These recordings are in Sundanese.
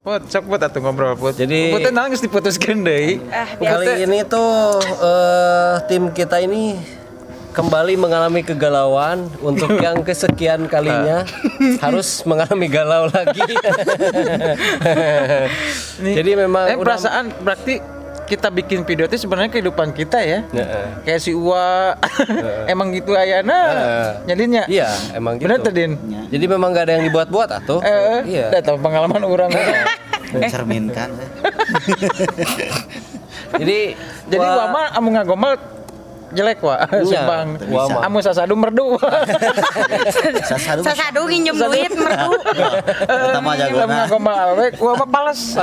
Put, sok Put atuh ngobrol Put. Jadi Put teh nangis diputuskeun deui. Kali ini tuh tim kita ini kembali mengalami kegalauan untuk yang kesekian kalinya harus mengalami galau lagi. Jadi memang perasaan berarti kita bikin video itu sebenarnya kehidupan kita ya. Kayak si Uwa emang gitu ayana jadinya. Iya, emang gitu. Bener tuh, Din? Jadi memang gak ada yang dibuat-buat atuh. Iya. Udah tahu pengalaman orang. Mencerminkan. Jadi Uwa mah amun ngagomal jelek wa sumbang. Amun sasadu merdu. Sasadu nginjem duit merdu. Pertama jagona. Ngagomal awek Uwa mah pales.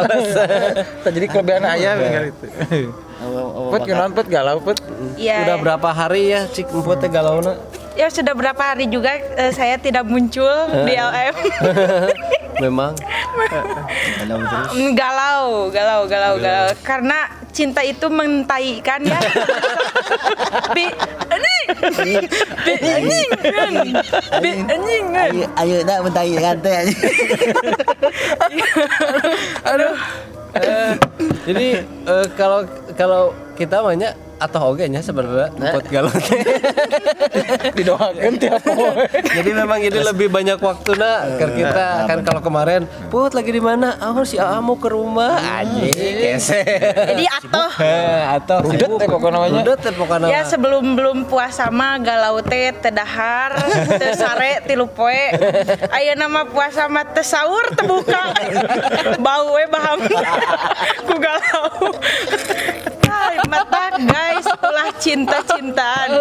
Jadi kelebihan ayah gitu. Put kunaon Put galau Put. Ya. Udah berapa hari ya cik Emput teh galauna? Ya sudah berapa hari juga saya tidak muncul di LM. Memang galau. Karena cinta itu mentaikan ya. Bi anjing. Bi anjing. Bi anjing. Ayo dah mentaikan teh. Aduh. Jadi kalau kita banyak atau oge nya sebenarnya buat galau teh. Didoakeun tiap poe. Jadi memang ini lebih banyak waktuna ke kita kan. Kalau kemarin Put lagi di mana? Oh si Aa mau ke rumah. Anjing kese. Jadi atoh rudet teh pokokna mah. Rudet teh pokokna. Ya sebelum belum puasa mah galau teh teu dahar, teu sare tilu poe. Ayeuna mah puasa mah teu sahur teu buka. Bau we baham ku galau. Mata guys, ulah cinta-cintaan.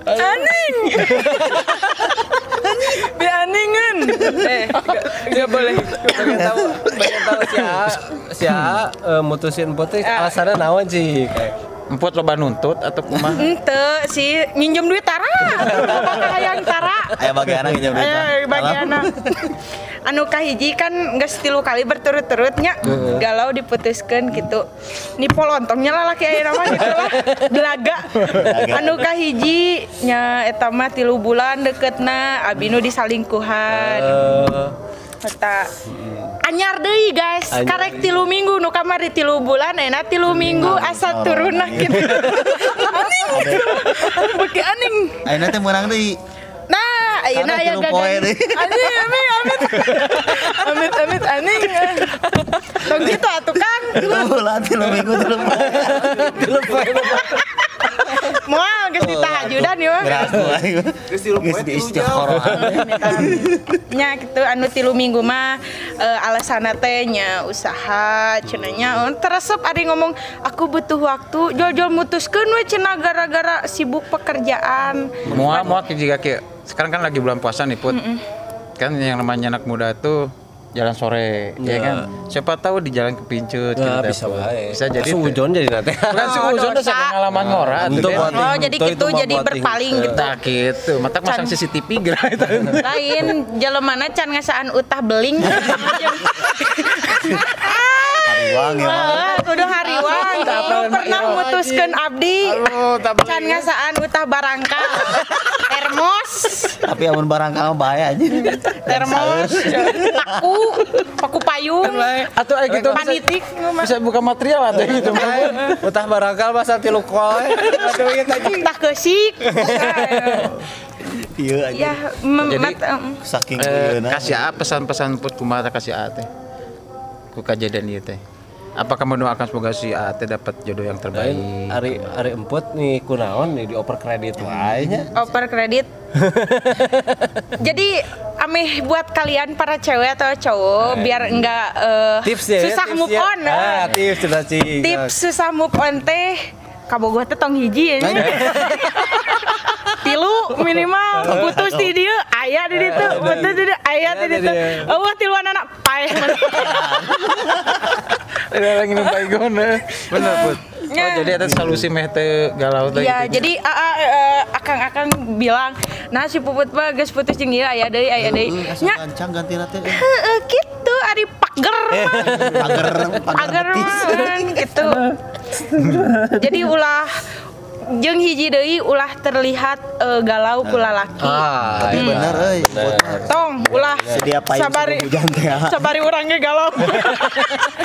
Aning. Bi aningan. Enggak boleh. Pengen tahu si A mutusin Emput teh alasannya naon sih? Emput loba nuntut atau kumaha? Henteu sih, nginjem duit tara. Hayang tara. Aya bagiana nginjem duit. Aya bagiana. Anu kahiji kan geus 3 kali berturut-turutnya galau diputuskeun gitu. Ni polontongnya lalaki ayeuna mah gitu lah. Belaga. Anu kahiji nya eta mah 3 bulan deketna abi nu disalingkuhan. Eta anyar deui guys, karek 3 minggu nu kamari 3 bulan enak 3 minggu asa turunna gitu. Aning. Beuki aning. Ayeuna teh meunang deui. Nah, ayeuna aya gagal. Anjing, amit. Amit aning. Tong kitu atuh Kang. 3 bulan 3 minggu 3 poe. 3 poe. Moal geus ditahajudan ieu mah. Geus 3 poe diistikharah. Nya kitu anu 3 minggu mah alasanna teh nya usaha cenah nya teresep ari ngomong aku butuh waktu jol-jol mutuskeun we cenah gara-gara sibuk pekerjaan. Moal jiga kieu. Sekarang kan lagi bulan puasa nih Put. Kan yang namanya anak muda tuh jalan sore, ya kan? Siapa tahu di jalan kepincut nah, gitu. Bisa wae. Bisa jadi suudzon jadi nanti. Bukan suudzon udah pengalaman ngora atuh. Oh, jadi gitu jadi berpaling gitu. Tah gitu. Matak masang CCTV geura eta. Lain jelemana can ngasaan utah beling. Hariwang ya. Kudu hariwang. Belum pernah mutuskeun abdi. Can ngasaan utah barangkal. Termos. Tapi amun barangkal mah bahaya aja. Termos, paku payung. Atau aya gitu panitik bisa buka material atau gitu. Utah barangkal masa tilu kol. Aduh ieu tadi. Tah keusik. Iya aja. Ya, jadi saking kasih A pesan-pesan Put kumaha kasih A teh. Ku kajadian ieu teh. Apakah mendoakan semoga si A teh dapat jodoh yang terbaik? Ari Emput nih kunaon nih dioper kredit wae nya. Oper kredit. Jadi ameh buat kalian para cewek atau cowok biar enggak tips ya, susah tips move ya. On. Ah, tips sudah sih. Tips susah move on teh kabogoh teh tong hiji ya. Tilu minimal putus di dieu aya di ditu, putus di dieu aya di ditu. Eueuh tiluan anak paeh. Ada lagi nu baygon. Bener Put. Oh, jadi ada solusi meh teu galau teh. Ya, jadi akang-akang bilang, "Nah si Puput mah geus putus jeung ieu aya deui, aya deui." Nya gancang gantina teh. Heeh, kitu ari pager mah. Pager gitu. Jadi ulah Jeung hiji deui ulah terlihat galau ku lalaki. Tapi bener euy. Tong ulah sabari sabari urang ge galau.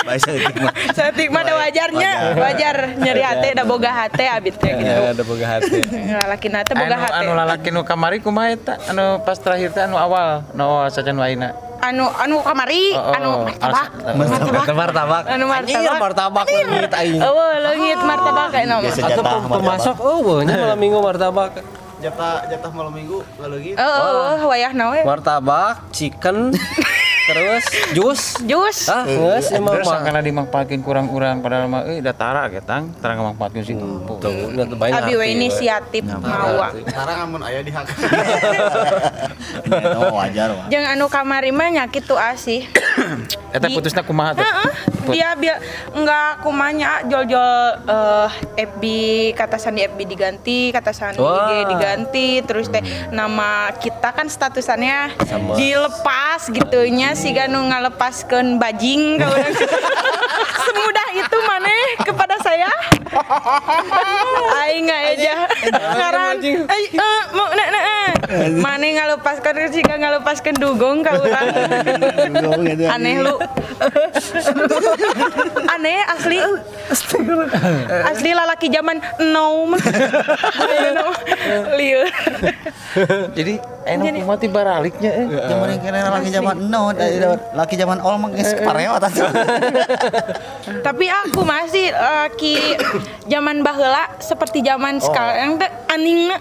Bae saeutik mah. Saeutik mah da wajarnya, wajar nyeri hate da boga hate abit teh gitu. Da boga hate. Lalakina teh boga hate. Anu lalaki nu kamari kumaha eta? Anu pas terakhir teh anu awal, nu awal sacan waina. Anu kamari, anu martabak. Martabak. Anu martabak. Martabak leungit aing. Eueuh leungit martabak kayak nama. Atau pemasok eueuh nya malam minggu martabak. Jatah malam minggu leungit. Eueuh wayahna we. Martabak, chicken, terus jus. Jus. Ah, geus emang terus sangkana dimangpaatkeun kurang-urang padahal mah euy da tara ge tang, tara ngamangpaatkeun sih. Tuh, abi we inisiatif mawa. Tara amun aya di hak. Wajar wah. Jeung anu kamari mah nya kitu asih. Eta putusna kumaha tuh? Heeh. Dia enggak kumanya jol-jol FB kata sandi FB diganti, kata sandi IG diganti, terus teh nama kita kan statusannya sama. Dilepas gitu nya siga nu ngalepaskeun bajing ka urang. Semudah itu maneh kepada saya. Aing aja ngaran mau maneh ngalepaskeun siga ngalepaskeun dugong ka urang. Aneh lu. Aneh asli. Asli lalaki zaman now. Lieur. Jadi enak mati baraliknya Zaman yang kena laki zaman now, laki zaman all mah geus pareo atuh. Tapi aku masih laki zaman baheula seperti zaman sekarang teh aningna.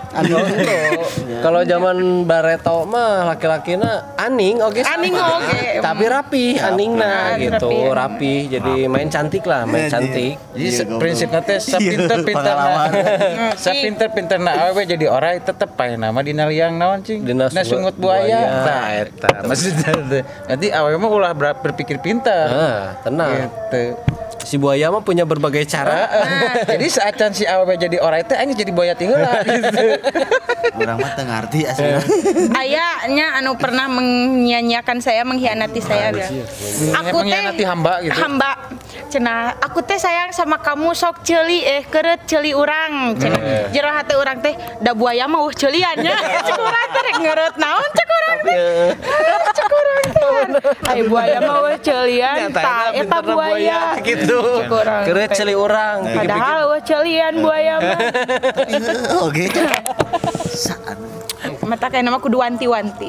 Kalau zaman bareto mah laki-lakina aning oke. Aning oke. Tapi rapi aningna gitu, rapi. Jadi main cantik lah, main cantik. Jadi prinsipna teh sapinter-pinterna. Sapinter-pinterna awewe jadi orai tetep pae nama dina liang naon cing. Dina sungut buaya. Tah eta. Maksudna teh. Nanti awewe mah ulah berpikir pintar. Tenang. Gitu. Si buaya mah punya berbagai cara. Jadi saacan si awewe jadi orai teh aing jadi buaya ti heula gitu. Urang mah teu ngarti asli. Aya nya anu pernah menyia-nyiakan saya, mengkhianati saya. Aku teh mengkhianati hamba gitu. Hamba. Cenah, aku teh sayang sama kamu sok ceuli keureut ceuli urang. Cenah. Jero hate urang teh da buaya mah eueuh ceulian nya. Cek urang teh rek ngeureut naon cek urang teh. Cek urang teh. Ai buaya mah eueuh ceulian tah eta buaya gitu. Keureut ceuli urang. Padahal eueuh ceulian buaya mah. Oke. Mata kayak nama kudu wanti-wanti.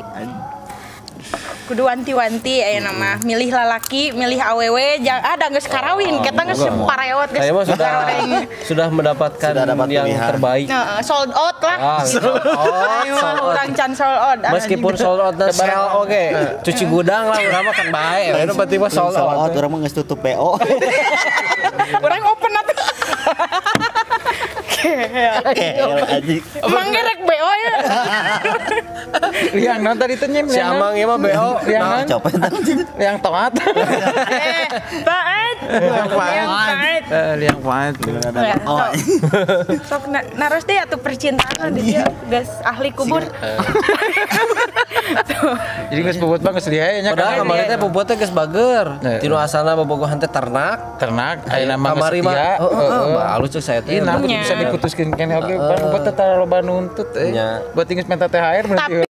Kudu wanti-wanti aya nama milih lalaki, milih awewe, ada geus karawin, kita geus pareot geus. Saya mah sudah mendapatkan yang terbaik. Sold out lah. Sold out. Urang can sold out. Meskipun sold out dan sell oke. Cuci gudang lah urang mah kan bae. Urang berarti mah sold out. Urang mah geus tutup PO. Urang open atuh. Emang gerek BO ya. Liang non tadi teh nyem. Si Amang ieu mah BO. Liang liang toat. Taat. Liang paat. Sok naros deh atuh percintaan di dia geus ahli kubur. Jadi geus bobot banget geus lieu nya. Padahal kamari teh bobotnya geus bager. Tinu asalna bobogohan teh ternak. Ternak ayeuna mah geus setia. Heeh, alus cek saya teh. Bisa diputuskeun keneh oge bobot teh tara loba nuntut euy. Buat geus minta THR berarti.